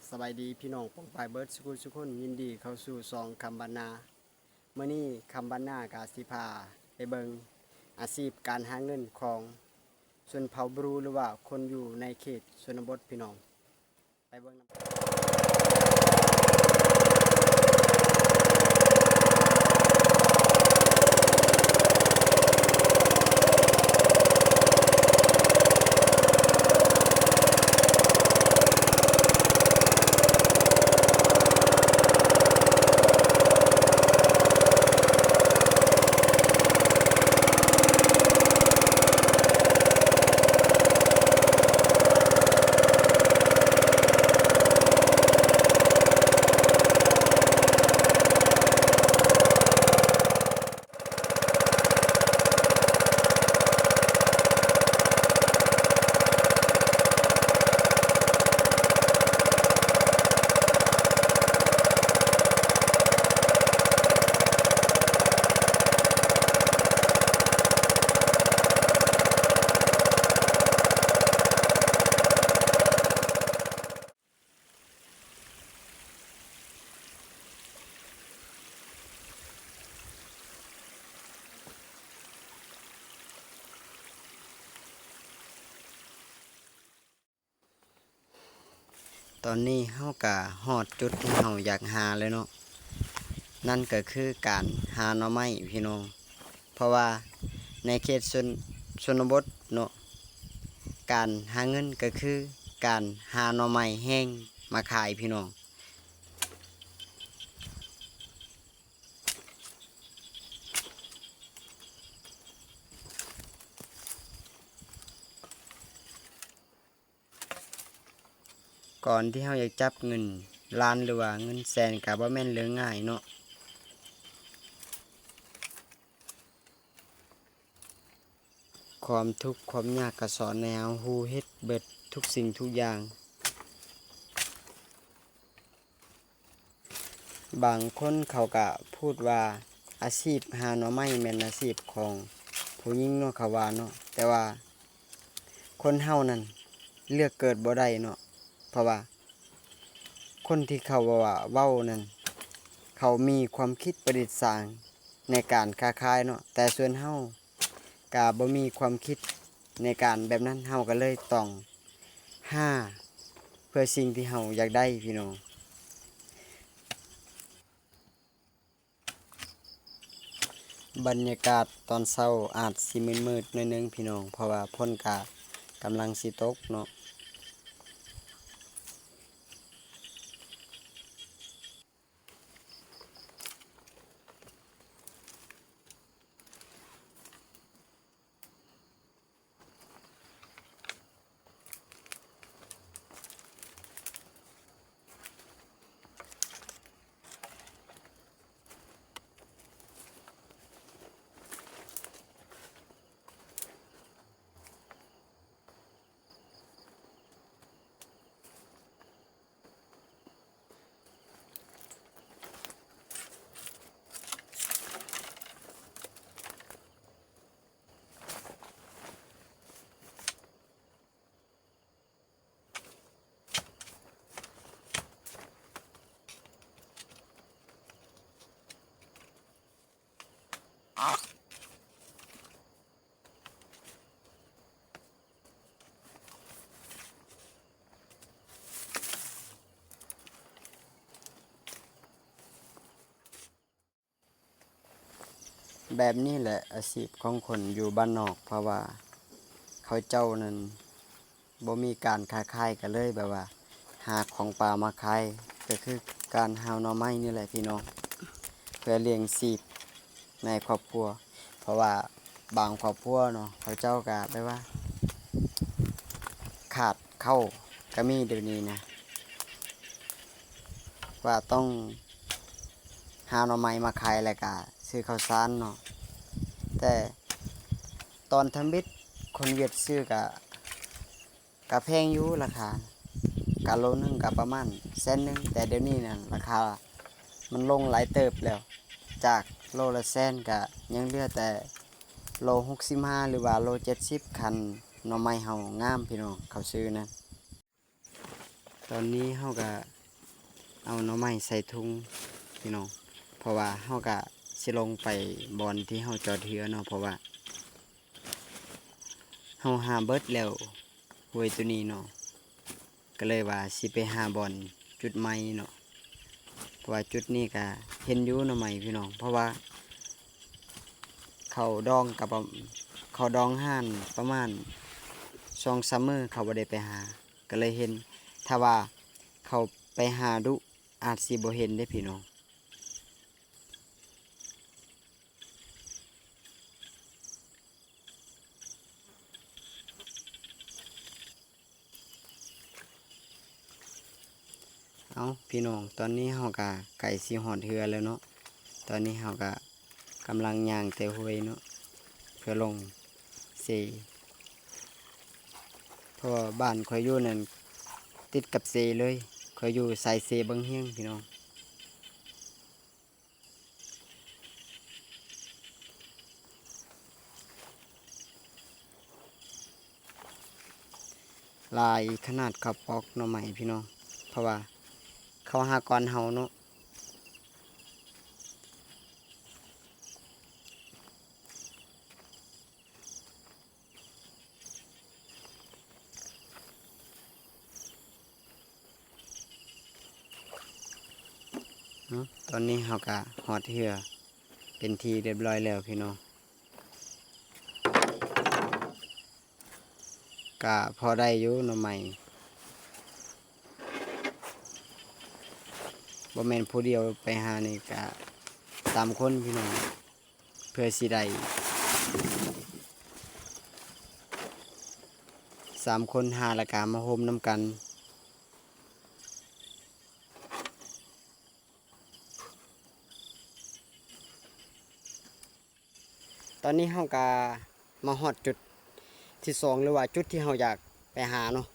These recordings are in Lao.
ສະບາຍດີພີ່ນ້ອງປ້ອງປາຍເບິດສຸຄົນສຸຄົນ, ຍິນດີເຂົ້າສູ່ຊ່ອງຄຳບ້ານນາ. ມື້ນີ້ຄຳບ້ານນາກະຊິພາໄປເບິ່ງອາຊີບການຫາເງິນຂອງຊົນເຜົ່າບຣູ ຫຼືວ່າຄົນຢູ່ໃນເຂດຊົນນະບົດພີ່ນ້ອງ. ໄປເບິ່ງນຳ. ຕອນນີ້ເຮົາກະຮອດຈຸດທີ່ເຮົາຢາກຫາແລ້ວເນາະ, ນັ້ນກະຄືການຫາໜໍ່ໄມ້ພີ່ນ້ອງ. ເພາະວ່າໃນເຂດຊົນ ຊົນນະບົດເນາະ, ການຫາເງິນກະຄືການຫາໜໍ່ໄມ້ແຫ້ງມາຂາຍພີ່ນ້ອງ. ກ່ອນທີ່ເຮົາຢາກຈັບເງິນລ້ານ ຫຼືວ່າເງິນແສນ ກະບໍ່ແມ່ນເລື່ອງງ່າຍເນາະ. ຄວາມທຸກຄວາມຍາກກະສອນໃຫ້ເຮົາຮູ້ເຮັດເບິດທຸກສິ່ງທຸກຢ່າງ. ບາງຄົນເຂົາກະພູດວ່າອາຊີບຫາໜໍ່ໄມ້ແມ່ນອາຊີບຂອງຜູ້ຍິງເນາະ ເຂົາວ່າເນາະ, ແຕ່ວ່າຄົນເຮົານັ້ນເລືອກເກີດບໍ່ໄດ້ເນາະ. ເພາະວ່າຄົນທີ່ເຂົາເວົ້ານັ້ນ ເຂົາມີຄວາມຄິດປະດິດສ້າງໃນການຄ້າຂາຍເນາະ, ແຕ່ສ່ວນເຮົາ ກະບໍ່ມີຄວາມຄິດໃນການແບບນັ້ນ, ເຮົາກະເລີຍຕ້ອງຫາເພື່ອສິ່ງທີ່ເຮົາຢາກໄດ້ພີ່ນ້ອງ. ບັນຍາກາດຕອນເຊົ້າອາດຊິມືດໆໜ້ອຍໜຶ່ງພີ່ນ້ອງ, ເພາະວ່າຝົນກະກຳລັງຊິຕົກເນາະ. ແບບນີ້ແຫຼະອາຊີບຂອງຄົນຢູ່ບ້ານນອກ, ເພາະວ່າເຂົາເຈົ້ານັ້ນບໍ່ມີການຄ້າຂາຍ ກະເລີຍແບບວ່າຫາຂອງປ່າມາຂາຍ, ກະຄືການຫາໜໍ່ໄມ້ນີ້ແຫຼະພີ່ນ້ອງ, ເພື່ອລ້ຽງຊີບໃນຄອບຄົວ. ເພາະວ່າບາງຄອບຄົວເນາະ ເຂົາເຈົ້າກະແບບວ່າຂາດເຂົ້າກະມີດຽວນີ້ນະ. ວ່າຕ້ອງຫາໜໍ່ໄມ້ມາຂາຍ ແລ້ວກະຊື້ເຂົ້າສານເນາະ, ແຕ່ຕອນທຳອິດຄົນຫວຽດຊື້ກະ ກະແພງຢູ່ ລາຄາກະໂລໜຶ່ງກະປະມານແສນໜຶ່ງ, ແຕ່ດຽວນີ້ນັ້ນລາຄາມັນລົງຫຼາຍເຕີບແລ້ວ, ຈາກໂລລະແສນກະຍັງເຫຼືອແຕ່ໂລຫົກສິບຫ້າ ຫຼືວ່າໂລເຈັດສິບ ຄັນໜໍ່ໄມ້ເຮົາງາມ ພີ່ນ້ອງ ເຂົາຊື້ນັ້ນ. ຕອນນີ້ເຮົາກະ ເອົາໜໍ່ໄມ້ໃສ່ຖົງພີ່ນ້ອງ ເພາະວ່າເຮົາກະຊິລົງໄປບ່ອນທີ່ເຮົາຈອດເຮືອເນາະ ເພາະວ່າເຮົາຫາເບິດແລ້ວຫ້ວຍໂຕນີ້ເນາະ ກະເລີຍວ່າຊິໄປຫາບ່ອນຈຸດໃໝ່ເນາະ ເພາະວ່າຈຸດນີ້ກະເຫັນຢູ່ໜໍ່ໄມ້ພີ່ນ້ອງ ເພາະວ່າເຂົ້າດອງກະປະ ເຂົ້າດອງຮ້ານປະມານສອງສາມມື້ເຂົາບໍ່ໄດ້ໄປຫາ ກະເລີຍເຫັນ ຖ້າວ່າເຂົາໄປຫາດຸ ອາດຊິບໍ່ເຫັນເດ້ພີ່ນ້ອງ. ເອົາ ພີ່ນ້ອງ ຕອນນີ້ເຮົາກະໃກ້ຊິຮອດເຮືອແລ້ວເນາະ ຕອນນີ້ເຮົາກະກຳລັງຍ່າງແຕ່ຫ້ວຍເນາະ ເພື່ອລົງເຊ ເພາະວ່າບ້ານຂ້ອຍຢູ່ນັ້ນຕິດກັບເຊເລີຍ ຂ້ອຍຢູ່ສາຍເຊບັ້ງຮຽງພີ່ນ້ອງ. ຫຼາຍຂະໜາດເຂົາປອກໜໍ່ໄມ້ພີ່ນ້ອງ ເພາະວ່າເຂົາຫາກ່ອນເຮົາເນາະ. ເນາະ ຕອນນີ້ເຮົາກະຮອດເຮືອເປັນທີ່ຮຽບຮ້ອຍແລ້ວພີ່ນ້ອງ ກະພໍໄດ້ຢູ່ໜໍ່ໄມ້ ບໍ່ແມ່ນຜູ້ດຽວໄປຫານີ້ ກະສາມຄົນພີ່ນ້ອງ. ເພື່ອຊິໄດ້ສາມຄົນຫາ ແລ້ວກະມາໂຮມນຳກັນ. ຕອນນີ້ເຮົາກະມາຮອດຈຸດທີສອງ ຫຼືວ່າຈຸດທີ່ເຮົາຢາກໄປຫາເນາະ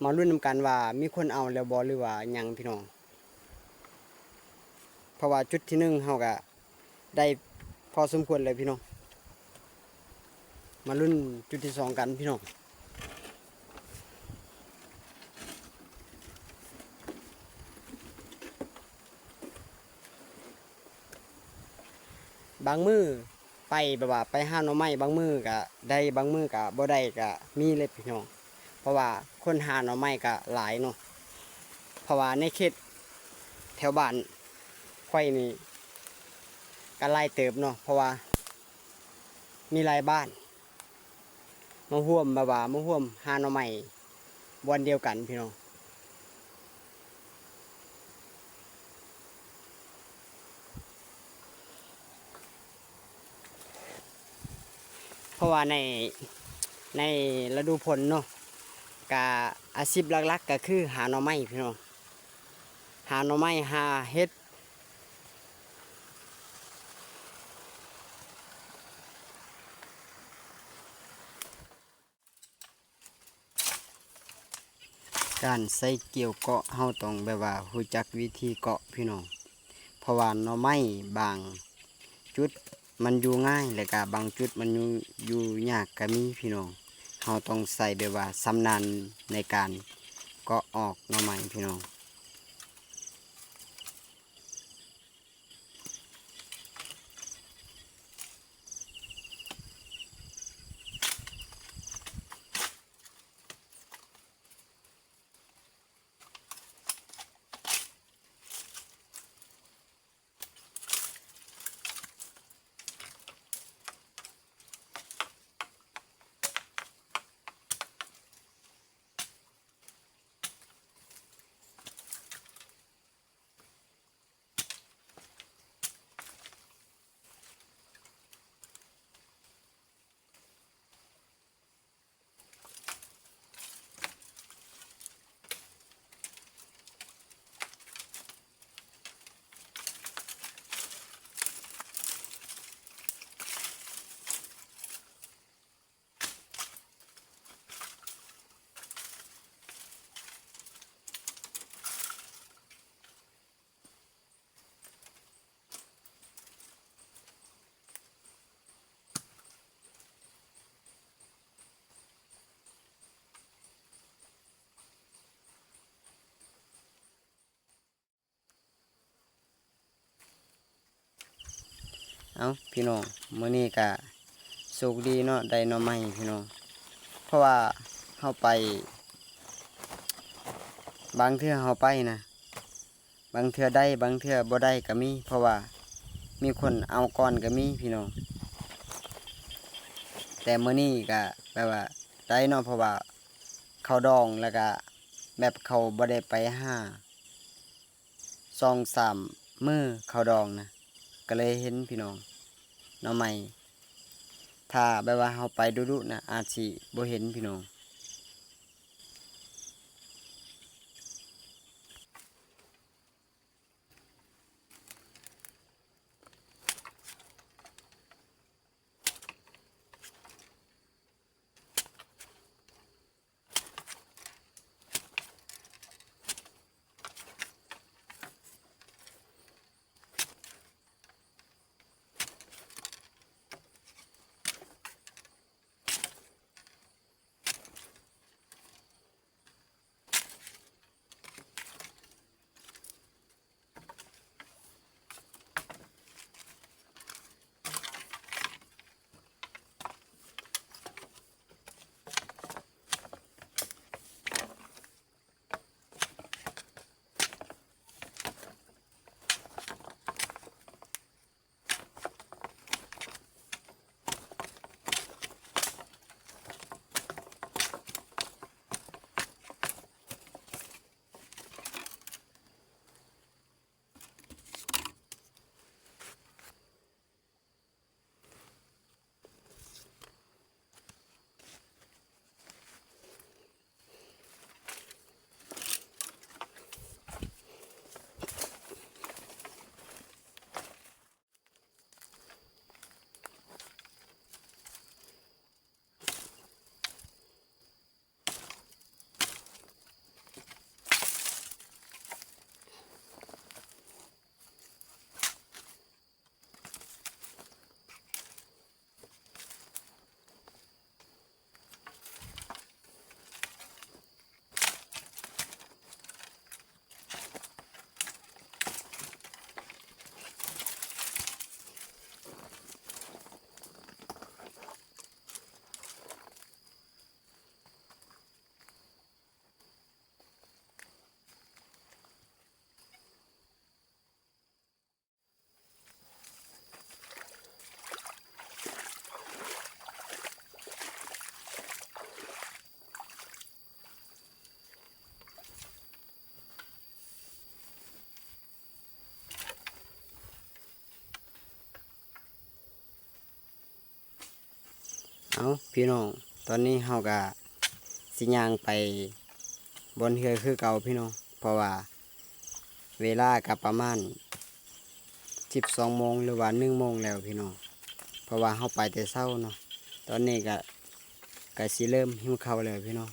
ມາລຸ້ນນຳກັນວ່າມີຄົນເອົາແລ້ວບໍ່ ຫຼືວ່າຫຍັງພີ່ນ້ອງ ເພາະວ່າຈຸດທີໜຶ່ງເຮົາກະ ໄດ້ພໍສົມຄວນເລີຍພີ່ນ້ອງ ມາລຸ້ນຈຸດທີສອງກັນພີ່ນ້ອງ. ບາງມື້ໄປແບບວ່າໄປຫາໜໍ່ໄມ້ ບາງມື້ກະໄດ້ ບາງມື້ກະບໍ່ໄດ້ກະມີເລີຍພີ່ນ້ອງ ເພາະວ່າຄົນຫາໜໍ່ໄມ້ກະຫຼາຍເນາະ ເພາະວ່າໃນເຂດແຖວບ້ານຂ້ອຍນີ້ກະຫຼາຍເຕີບເນາະ ເພາະວ່າມີຫຼາຍບ້ານມາຮ່ວມ ແບບວ່າມາຮ່ວມຫາໜໍ່ໄມ້ບ່ອນດຽວກັນພີ່ນ້ອງ. ເພາະວ່າໃນ ໃນລະດູຝົນເນາະ ກະອາຊີບຫຼັກໆ ກະຄືຫາໜໍ່ໄມ້ພີ່ນ້ອງ ຫາໜໍ່ໄມ້ ຫາເຫັດ. ການໃສ່ກ່ຽວເກາະ ເຮົາຕ້ອງແບບວ່າຮູ້ຈັກວິທີເກາະພີ່ນ້ອງ ເພາະວ່າໜໍ່ໄມ້ບາງຈຸດມັນຢູ່ງ່າຍ ແລະກະບາງຈຸດມັນຢູ່ ຢູ່ຍາກກະມີພີ່ນ້ອງ ເຮົາຕ້ອງໃຊ້ແບບວ່າຊຳນານໃນການເກາະອອກໜໍ່ໄມ້ພີ່ນ້ອງ. ເອົ້າ ພີ່ນ້ອງ ມື້ນີ້ກະໂຊກດີເນາະ ໄດ້ໜໍ່ໄມ້ພີ່ນ້ອງ ເພາະວ່າເຮົາໄປ ບາງເທື່ອເຮົາໄປນະ ບາງເທື່ອໄດ້ ບາງເທື່ອບໍ່ໄດ້ກະມີ ເພາະວ່າມີຄົນເອົາກ່ອນກະມີພີ່ນ້ອງ ແຕ່ມື້ນີ້ກະແບບວ່າໄດ້ເນາະ ເພາະວ່າເຂົາດອງ ແລ້ວກະແບບເຂົາບໍ່ໄດ້ໄປຫາ ສອງສາມມື້ເຂົາດອງນະ ກະເລີຍເຫັນພີ່ນ້ອງ ໜໍ່ໄມ້ ຖ້າແບບວ່າເຮົາໄປດຸໆນະ ອາດຊິບໍ່ເຫັນພີ່ນ້ອງ. ເອົ້າ ພີ່ນ້ອງ ຕອນນີ້ເຮົາກະຊິຍ່າງໄປບ່ອນເຮືອຄືເກົ່າພີ່ນ້ອງ ເພາະວ່າເວລາກະປະມານສິບສອງໂມງ ຫຼືວ່າໜຶ່ງໂມງແລ້ວພີ່ນ້ອງ ເພາະວ່າເຮົາໄປແຕ່ເຊົ້າເນາະ ຕອນນີ້ກະ ກະຊິເລີ່ມຫິວເຂົ້າແລ້ວພີ່ນ້ອງ.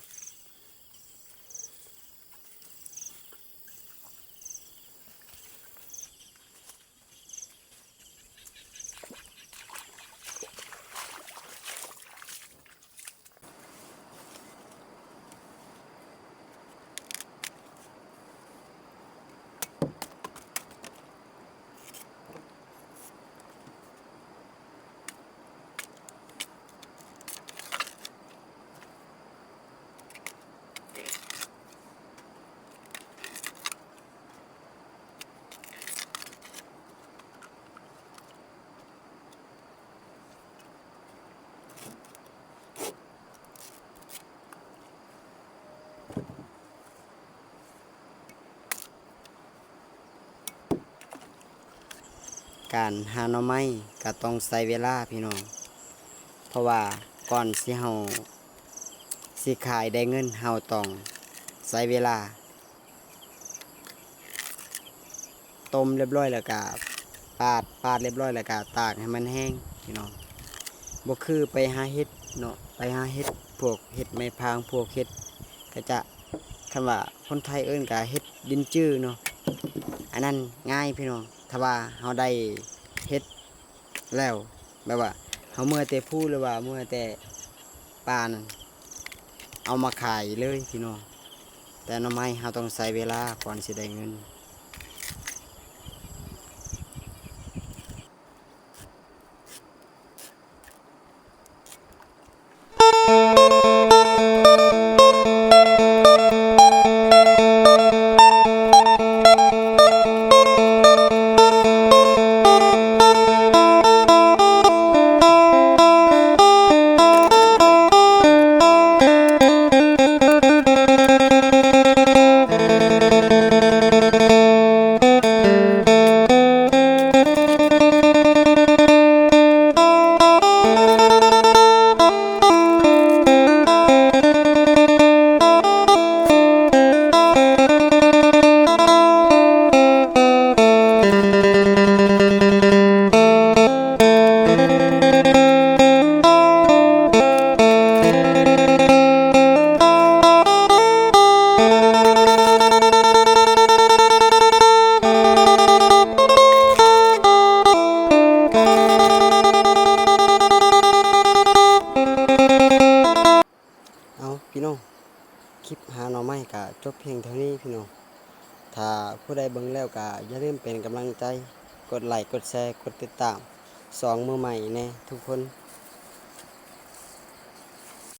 ການຫາໜໍ່ໄມ້ກະຕ້ອງໃຊ້ເວລາພີ່ນ້ອງ ເພາະວ່າກ່ອນຊິເຮົາຊິຂາຍໄດ້ເງິນ ເຮົາຕ້ອງໃຊ້ເວລາ ຕົ້ມລຽບຮ້ອຍແລ້ວກະປາດ ປາດລຽບຮ້ອຍແລ້ວກະຕາກໃຫ້ມັນແຫ້ງພີ່ນ້ອງ ບໍ່ຄືໄປຫາເຫັດເນາະ ໄປຫາເຫັດ ພວກເຫັດໄມ້ພາງ ພວກເຫັດກະຈະ ຄັນວ່າຄົນໄທເອີ້ນກະເຫັດດິນຈືເນາະ ອັນນັ້ນງ່າຍພີ່ນ້ອງ ຖ້າວ່າເຮົາໄດ້ເຫັດແລ້ວ ແບບວ່າເຮົາເມື່ອແຕ່ພູ ຫຼືວ່າເມື່ອແຕ່ປ່ານັ້ນ ເອົາມາຂາຍເລີຍພີ່ນ້ອງ ແຕ່ໜໍ່ໄມ້ເຮົາຕ້ອງໃຊ້ເວລາກ່ອນຊິໄດ້ເງິນ. ຄລິບຫາໜໍ່ໄມ້ກະຈົບພຽງເທົ່ານີ້ພີ່ນ້ອງ. ຖ້າຜູ້ໃດເບິ່ງແລ້ວກະຢ່າລືມເປັນກຳລັງໃຈ ກົດໄລ ກົດແຊ ກົດຕິດຕາມຊ່ອງມືໃໝ່ແດ່ທຸກຄົນ.